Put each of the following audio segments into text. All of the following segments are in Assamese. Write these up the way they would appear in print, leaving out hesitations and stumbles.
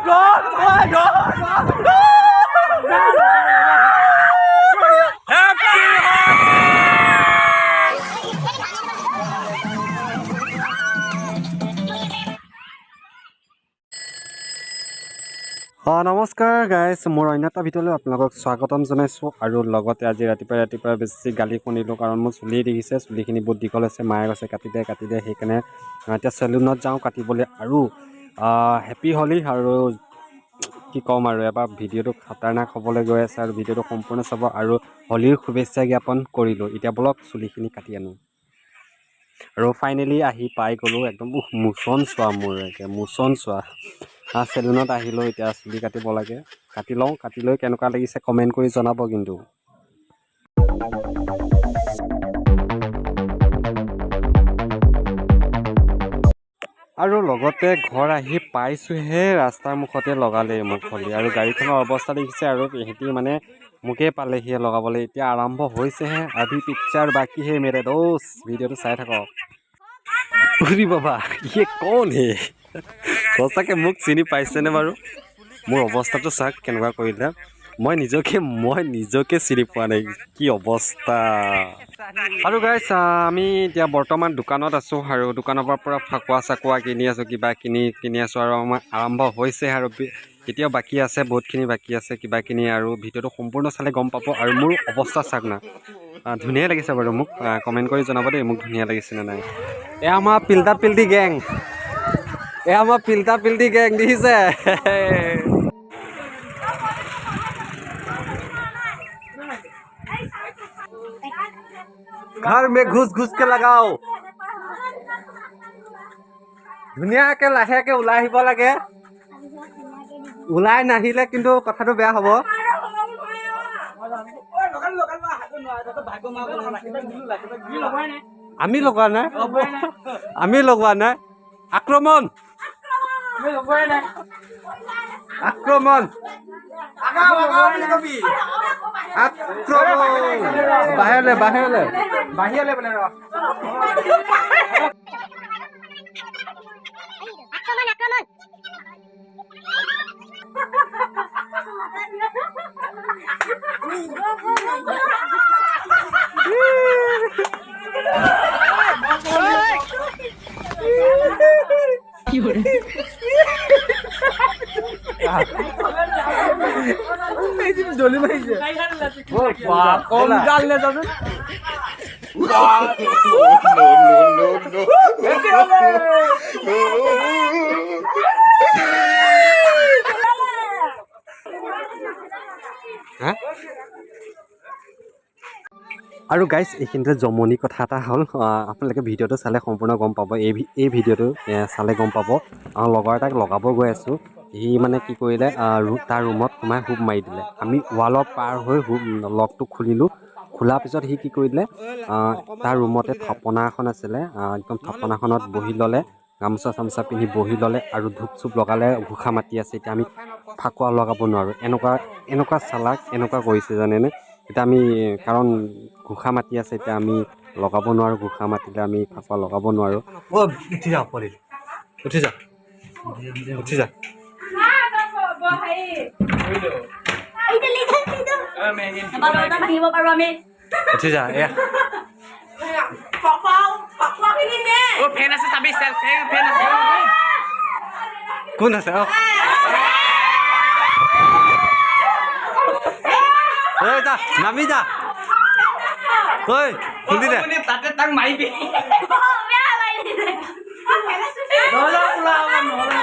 অঁ, নমস্কাৰ গাইজ, মোৰ অন্য এটা ভিডিঅ'লৈ আপোনালোকক স্বাগতম জনাইছোঁ। আৰু লগতে আজি ৰাতিপুৱাই ৰাতিপুৱাই বেছি গালি শুনিলোঁ, কাৰণ মোৰ চুলি দেখিছে, চুলিখিনি বহুত দীঘল হৈছে। মায়ে কৈছে কাটি দে, কাটি দে। সেইকাৰণে এতিয়া চেলুনত যাওঁ কাটিবলৈ। আৰু হেপী হলি। আৰু কি ক'ম আৰু, এবাৰ ভিডিঅ'টো খাতাৰনাক হ'বলৈ গৈ আছে আৰু ভিডিঅ'টো সম্পূৰ্ণ চাব আৰু হোলীৰ শুভেচ্ছা জ্ঞাপন কৰিলোঁ। এতিয়া ব'লক, চুলিখিনি কাটি আনো। আৰু ফাইনেলি আহি পাই গ'লোঁ। একদম উহ, মোচন চোৱা, মোৰ একে মোচন চোৱা। চেলুনত আহিলোঁ, এতিয়া চুলি কাটিব লাগে। কাটি লওঁ, কাটি লৈ কেনেকুৱা লাগিছে কমেণ্ট কৰি জনাব কিন্তু। আৰু লগতে ঘৰ আহি পাইছোঁহে, ৰাস্তাৰ মুখতে লগালে মোক হোলী। আৰু গাড়ীখনৰ অৱস্থা দেখিছে। আৰু ইহঁতি মানে মোকেই পালেহিয়ে লগাবলৈ। এতিয়া আৰম্ভ হৈছেহে, अभी পিকচাৰ बाकी है मेरे दोस्त। ভিডিঅ'টো চাই থাকক। উৰি বাবা, ये कौन है? সঁচাকৈ মোক চিনি পাইছেনে বাৰু? মোৰ অৱস্থাটো চাওক, কেনেকুৱা কৰিলে। মই নিজকে চিনি পোৱা নাই, কি অৱস্থা। আৰু গাইছ, আমি এতিয়া বৰ্তমান দোকানত আছোঁ আৰু দোকানৰ পৰা ফাকুৱা চাকুৱা কিনি আছোঁ, কিবা কিনি কিনি আছোঁ। আৰু আমাৰ আৰম্ভ হৈছে আৰু এতিয়াও বাকী আছে, বহুতখিনি বাকী আছে কিবা কিনি। আৰু ভিডিঅ'টো সম্পূৰ্ণ চালে গম পাব। আৰু মোৰ অৱস্থা চাওক না। ধুনীয়াই লাগিছে বাৰু মোক। কমেণ্ট কৰি জনাব দেই, মোক ধুনীয়া লাগিছে নে নাই। এয়া আমাৰ পিল্টা পিল্টি গেং, এয়া আমাৰ পিল্টা পিল্টি গেং দেখিছে। घर में घुस घुस के लगाओ। ধুনীয়াকে লাহেকে ওলাই আহিব লাগে। ওলাই নাহিলে কিন্তু কথাটো বেয়া হ'ব। আমি লগোৱা নাই, আমি লগোৱা নাই। আক্ৰমণ, আক্ৰমণ, আক্ৰমণ! বাহিৰলে, বাহিৰলে। বাহিৰলে বোলে ৰ। আক্ৰমণ, আক্ৰমণ! জ্বলি মাৰিছে, কম গাল নে যাচোন। No, no, no. হা। আৰু গাইজ, এইখিনিতে জমনি কথা এটা হ'ল। আপোনালোকে ভিডিঅ'টো চালে সম্পূৰ্ণ গম পাব। এই ভিডিঅ'টো চালে গম পাব। লগৰ এটাক লগাব গৈ আছোঁ। সি মানে কি কৰিলে, তাৰ ৰুমত সোমাই হুপ মাৰি দিলে। আমি ৱালৰ পাৰ হৈ হুপ লকটো খুলিলোঁ। খোলাৰ পিছত সি কি কৰিলে, তাৰ ৰুমতে থাপনা এখন আছিলে। একদম থাপনাখনত বহি ল'লে, গামোচা চামোচা পিন্ধি বহি ল'লে আৰু ধূপ চুপ লগালে, ঘোষা মাতি আছে। এতিয়া আমি ফাকুৱা লগাব নোৱাৰোঁ। এনেকুৱা এনেকুৱা চালাক, এনেকুৱা কৰিছে জানেনে? এতিয়া আমি, কাৰণ ঘোষা মাতি আছে, এতিয়া আমি লগাব নোৱাৰোঁ। ঘোষা মাতিলে আমি ফাকুৱা লগাব নোৱাৰোঁ। অ, উঠি যা পোৱালি, উঠি যা, উঠি যা। এইটো লিখা, এইটো এবাৰ ভাঙিব পাৰোঁ আমি। উঠি যা এয়া। অ, ফেন আছে, চাবি। চেল ফেন, ফেন আছে। কোন আছে? অ, ঐ যা, নামি যা। ঐ, খুলি দে। তাতে তাক মাৰিবি। বেয়া লাগিছে। নহ'লে ওলাব নহ'লে।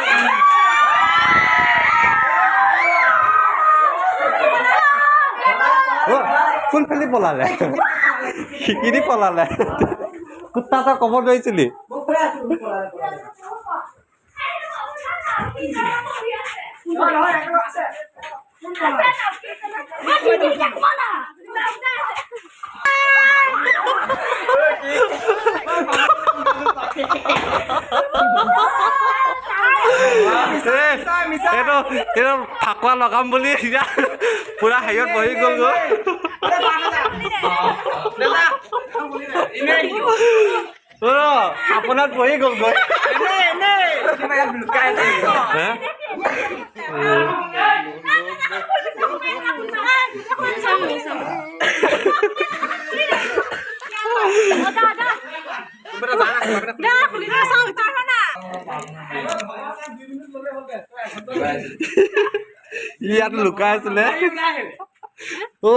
অ, কোনফালে পলালে? শিকিৰি পলালে। কুত্তা এটা ক'ব নোৱাৰিছিলি। এইটো ফাকুৱা লগাম বুলি এতিয়া পুৰা হেৰিয়ত বহি গ'লগৈ। অ, আপোনাত বহি গ'লগৈ। হে? ইয়াত লুকাই আছিলে। ঐ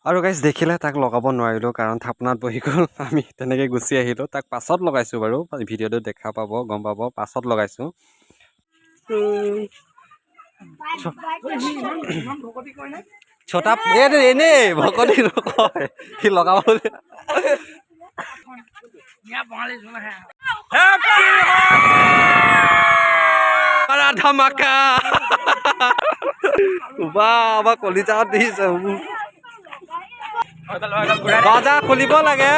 আৰু গাইজ দেখিলে তাক লগাব নোৱাৰিলোঁ, কাৰণ থাপনাত বহি গ'ল। আমি তেনেকৈ গুচি আহিলোঁ। তাক পাছত লগাইছোঁ বাৰু, ভিডিঅ'টো দেখা পাব, গম পাব, পাছত লগাইছোঁ। ছটা এনেই ভকতি নকয়, সি লগাব। ধামাকা বা আমাৰ কলিজাত দিছে। দৰ্জা খুলিব লাগে।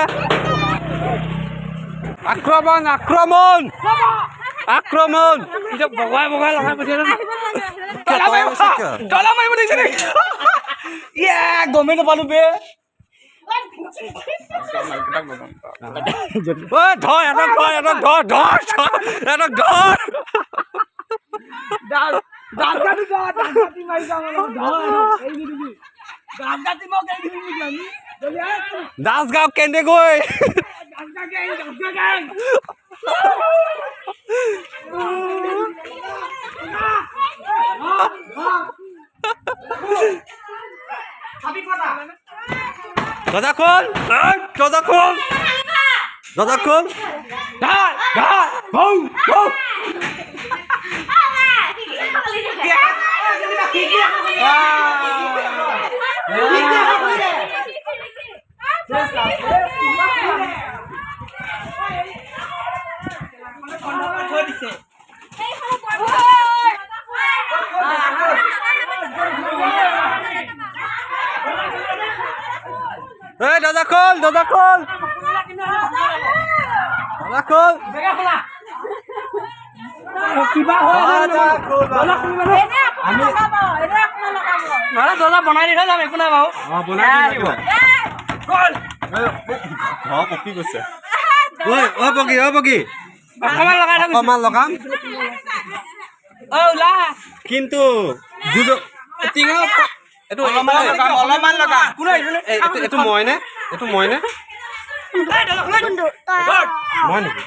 আক্ৰমণ আক্ৰমণ আক্ৰমণ। বগাই বগাই লগাই তলা মাৰিব দিছে নেকি? গমেই নাপালো বে। ধৰ এটক, ধৰ এটক, ধৰ ধৰ এটক ধৰ। দাসগাঁও কেন্দ্ৰে গৈ দৰ্জা খোল, দৰ্জা খোল, দৰ্জা খোল। এই দৰ্জা খোল, দৰ্জা খোল, দৰ্জা খোল। দৰ্জা বনাই দি থৈ যাম, একো নাই বাৰু। ঘৰ পকি গৈছে। ঐ পকি, ঐ পকি, অকণমান লগাম কিন্তু এইটো মই নে? এইটো মই নে? মই নেকি?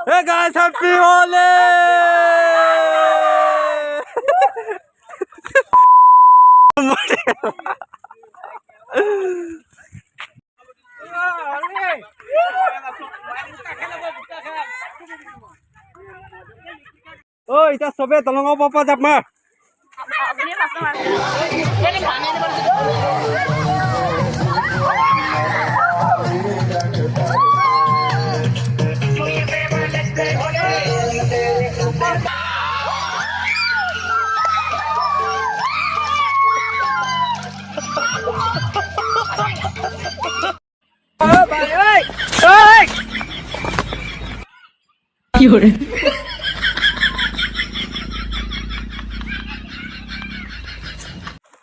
Hey guys, happy Holi! ঐ এতিয়া চবে দলঙৰ পৰা জাপ মাৰ।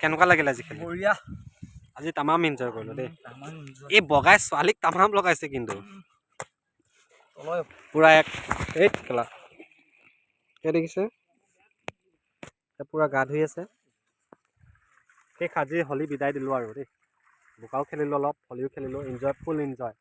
কেনেকুৱা লাগিল আজি খেলি? বঢ়িয়া। আজি তামাম এনজয় কৰিলোঁ দেই। এই বগাই ছোৱালীক তামাম লগাইছে কিন্তু পুৰা এক এই খেলা দেখিছে, পুৰা গা ধুই আছে। সেই আজি হোলী বিদায় দিলোঁ আৰু দেই। বোকাও খেলিলোঁ অলপ, হোলীও খেলিলোঁ, এনজয়, ফুল এনজয়।